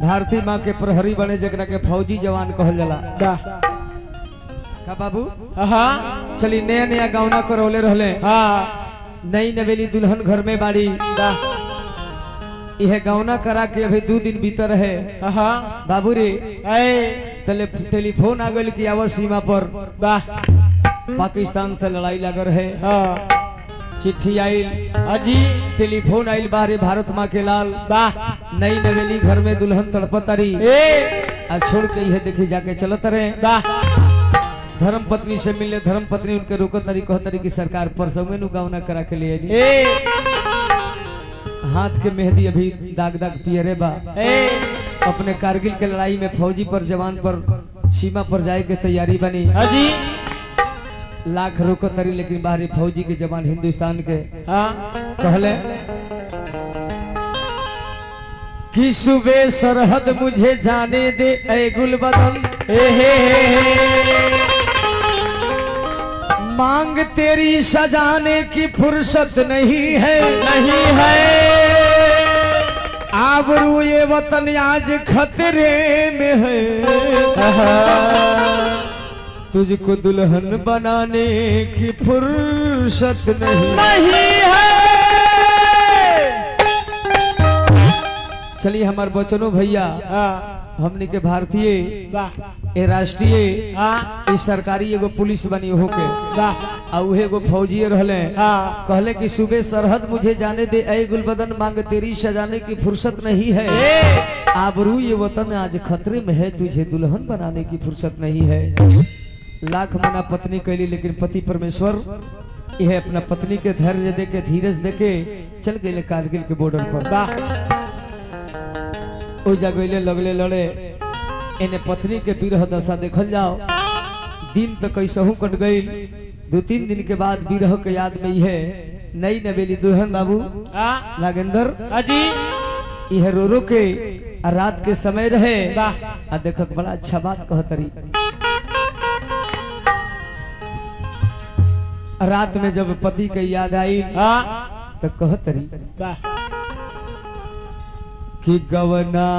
भारती माँ के प्रहरी बने जकरा के फौजी जवान कहल जाला। वाह। का बाबू? हाँ। चली नया नया गावना करौले रहले। हाँ। नई नवेली दुल्हन घर में बाड़ी। वाह। यह गावना करा के अभी 2 दिन बीतर है। हाँ। बाबू रे ए टेलीफोन आ गइल कि आवा सीमा पर। वाह। पाकिस्तान से लड़ाई लागल है। हाँ। चिट्ठी आइल, अजी टेलीफोन आइल बाहरे भारत माँ के लाल। वाह। नई नवेली घर में दुल्हन तड़पतारी ए आ छोड़ के यह देखी जाके चलत रहे। वाह। धर्म पत्नी से मिलने धर्म पत्नी उनके रोकत तारी कहतरी कि सरकार परसों नु गावना करा के लिए ए हाथ के मेहंदी अभी दाग दाग पियरे बा। ए अपने कारगिल के लड़ाई में फौजी पर जवान पर सीमा पर जाए के तैयारी बनी। अजी लाख रोको तरी लेकिन बाहरी फौजी के जवान हिंदुस्तान के। हाँ। कहले कि सुबह सरहद मुझे जाने दे ऐ गुलबदन। ए हे हे मांग तेरी सजाने की फुर्सत नहीं है, नहीं है। आबरू ये वतन आज खतरे में है। तुझको दुल्हन बनाने की फुर्सत नहीं, नहीं है। चलिए हमारे बचनों भैया, हमने के भारतीय ए राष्ट्रीय ए सरकारी एगो पुलिस बनी होके आ उहे एगो फौजी रहले। कहले कि सुबह सरहद मुझे जाने दे ऐ गुलबदन मांग तेरी सजाने की फुर्सत नहीं है। आबरू ये वतन आज खतरे में है, तुझे दुल्हन बनाने की फुर्सत नहीं है। लाख मना पत्नी कैली लेकिन पति परमेश्वर यह अपना पत्नी के धैर्य दे के धीरज दे के चल गए कारगिल के बॉर्डर पर। ओजा गईले लगले लड़े एने पत्नी के विरह दशा देखल जाओ। दिन तो कैसहू कट गई। 2-3 दिन के बाद विरह के याद में यह नई नवेली दुल्हन बाबू नागेंद्र यह रो रो के रात के समय रहे आ देखक बड़ा अच्छा बात कहतरी। रात में जब पति के याद आई तो कहतरी कि गवना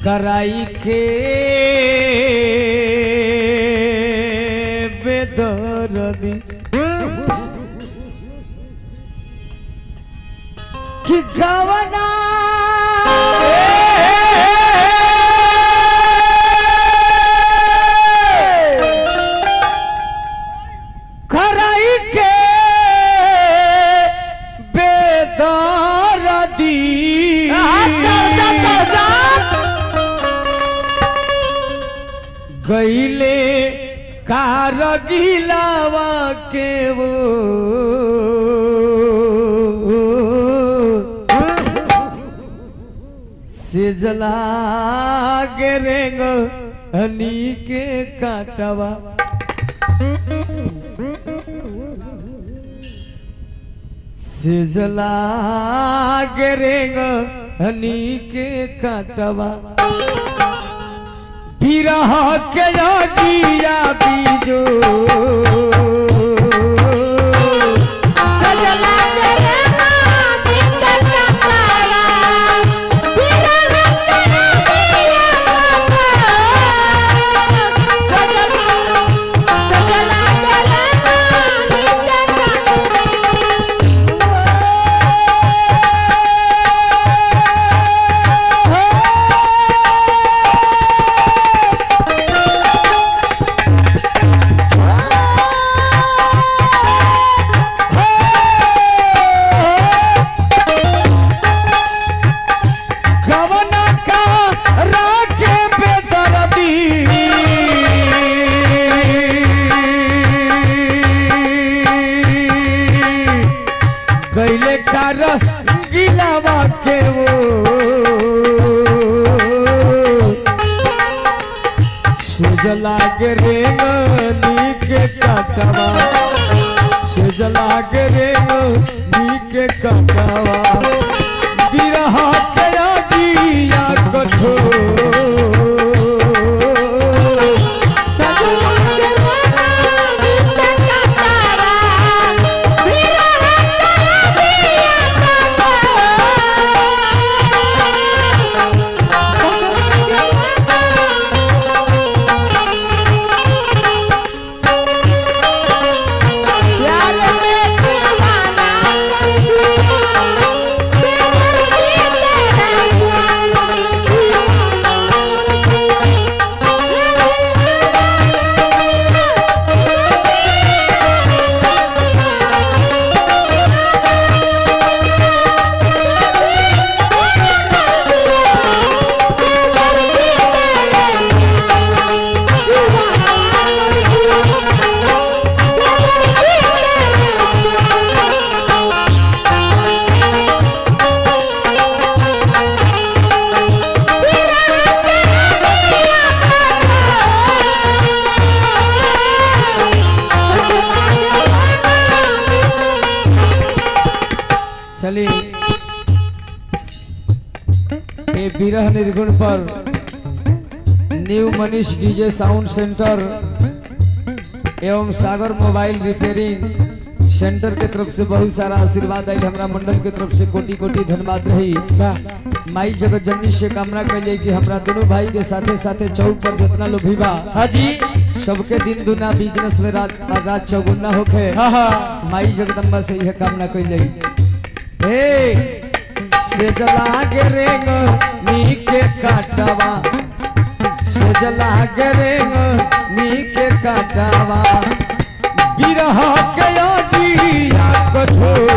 कराई के बेदर्दी कि गवना कराई के बेदर्दी गईले कारगिलावा के वो सिजला गे हनी के काटवा। सिजला गे हनी के काटवा बिरह के अगिया बीजो सजला गईले कारगिलावा के वो सिजला के रेंगनी के काटवा। सिजला के रेंगनी के काटवा बिरह के अगिया कठोर। बिरह ए विरह निर्गुण पर new Manish DJ sound centre एवं सागर मोबाइल रिपेयरिंग सेंटर के तरफ से बहुत सारा आशीर्वाद आयल। हमरा मंडल के तरफ से कोटि कोटि धन्यवाद रही। माई जगत जननी से कामना कैलिए कि हमरा दोनों भाई के साथे साथे चौक पर जितना लोग भी बा हाँ जी सबके दिन दुना बिजनेस में रात रात चौगुना होखे। हाँ हाँ माई जगदम्बा से यह कामना कैलिए। हे से जला के रेंग नी के काटवा, से जला के रेंग नी के काटवा, बिरह के योगिया कठोर।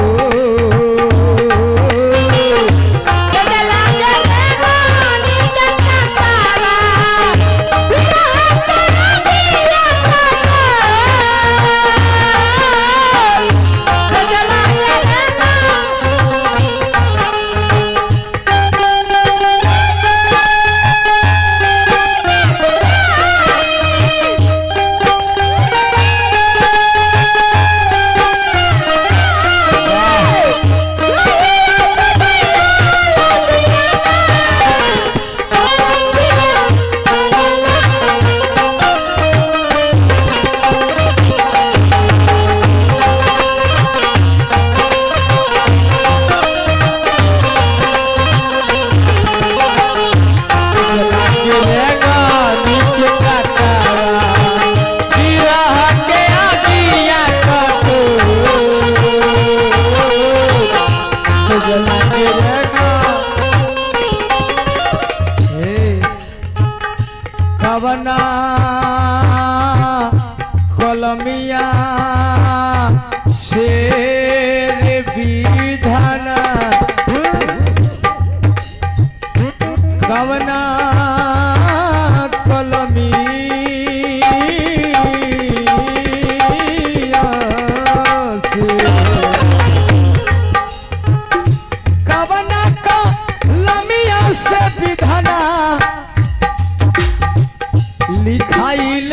कवना कलमिया शेर विधाना, कवना कलमिया से, कवना कलमिया से विधाना लिखाइल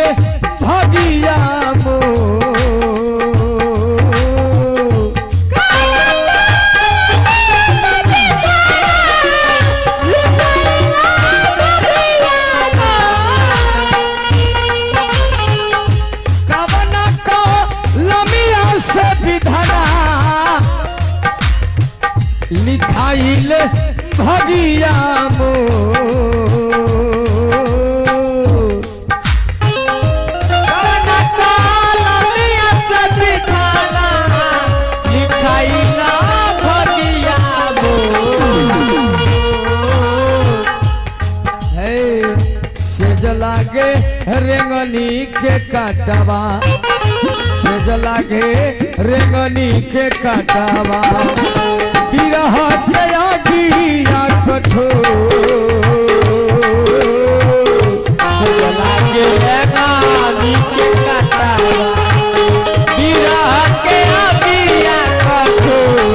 भगिया मो। कवना कलमिया से विधाना लिखाइल भगिया मो। लागे रेंगनी के काटवा, सेज लागे रेंगनी के काटवा, बिरह के आगिया कठोर। लागे रेंगनी के काटवा, बिरह के आगिया कठोर।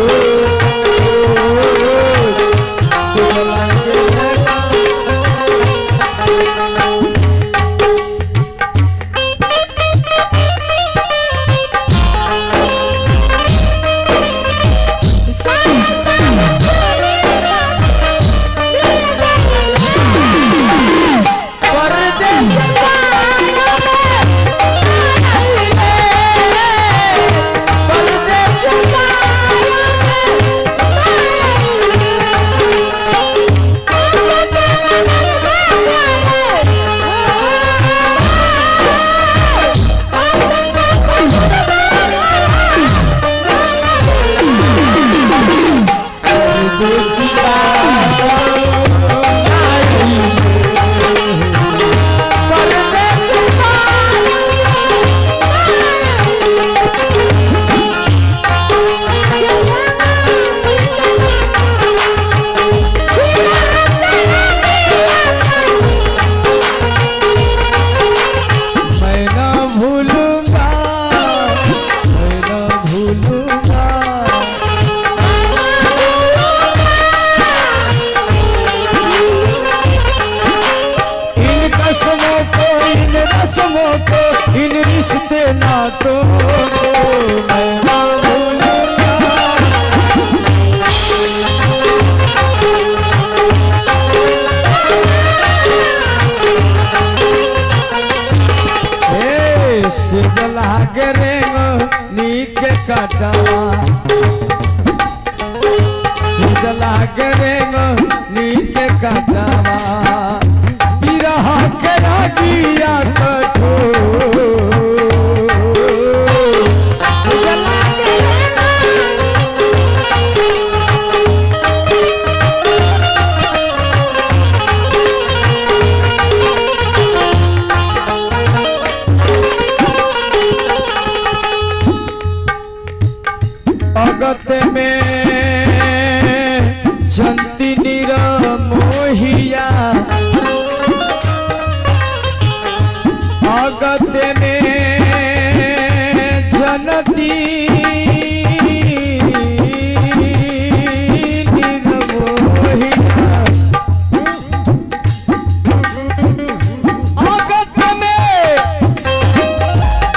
मैं ना भूलूंगा, मैं ना भूलूंगा, इन कसमों को, इन रस्मों को, इन रिश्ते नातों को मैं ना भूलूंगा। लागे रे नीक कटवा, सुध लागे रे नीक कटवा, बिरह के रागिया कठोर। अगत में जंती नीर मोहिया, अगत में जनती नीर मोहिया, अगत में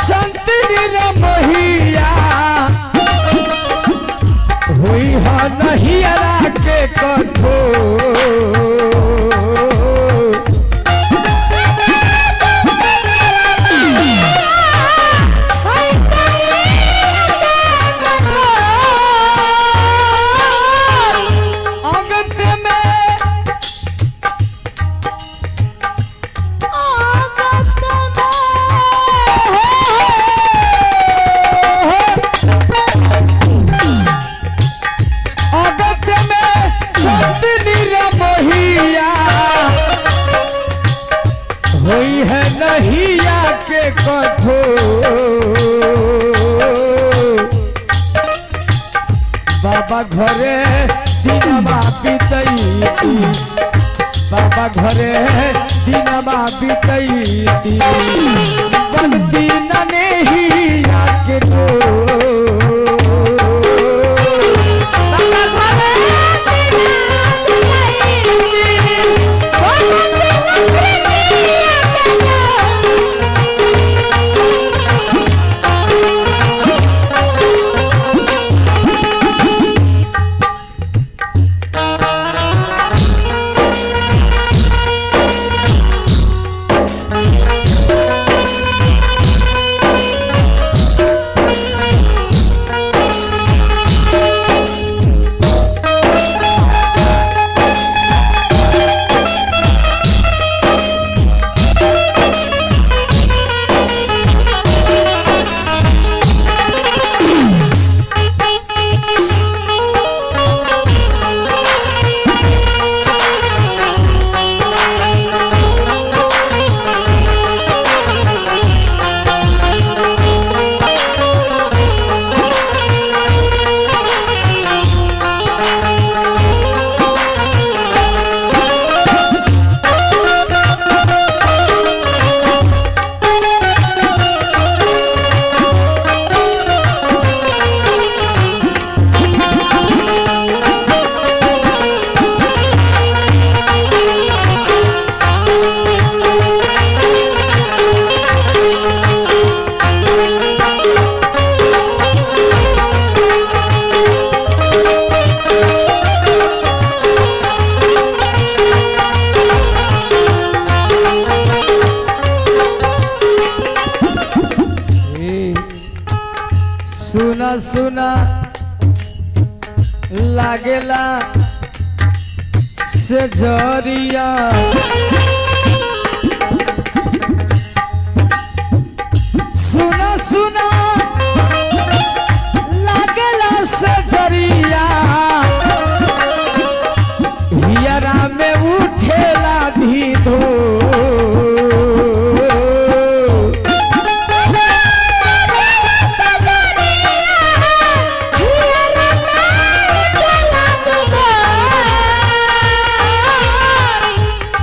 जंती नीर मोहिया, हुई हा नहीं के कठोर। अगत में अगत में चंदनी मोहिया, हुई है नहिया के कठोर। बाबा घरे दिनमा बितैती, बाबा घरे दिनमा बितैती, बनती ननेहिया के डोर। ए, सुना सुना लागेला से जरिया, सुना सुना लागेला से जरिया, हियरा में उठेला धीधो।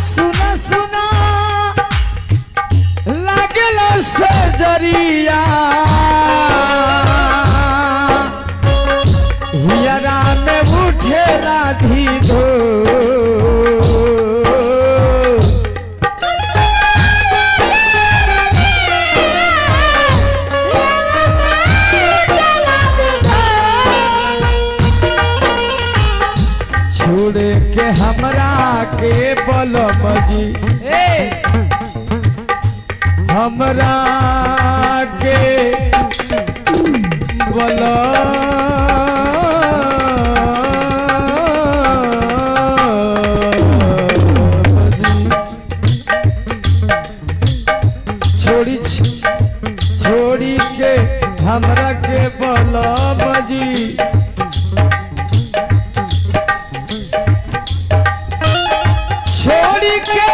सुना सुना लागेला से जरिया, हियरा में उठेला धीधो। छोड़ के हमरा के बलम जी, हमरा के बोला छोड़ी छोड़ी के हमरा के बोला बजी छोड़ी के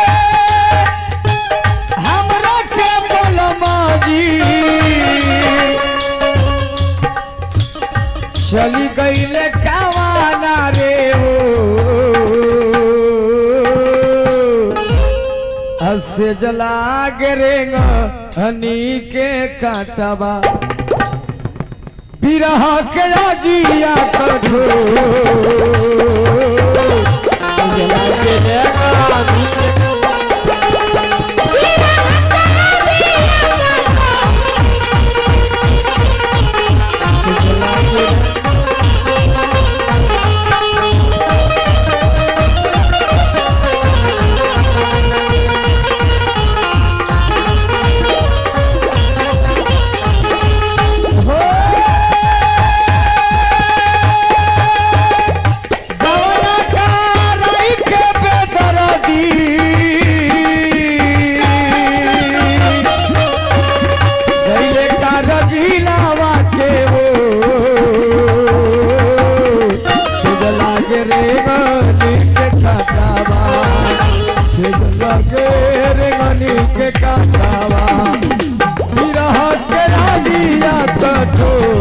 हमरा के बोलमा जी चली गईले कवाना रे ओ हसे जला गे हनी के काटवा बिरह के आगिया कठोर। गवना कारई के बेदर्दी। गईले कारगिलावा के वो। सिज लागे रे गनी के काटावा। सिज लागे रे गनी के काटावा। बिरह के रागिया कठोर।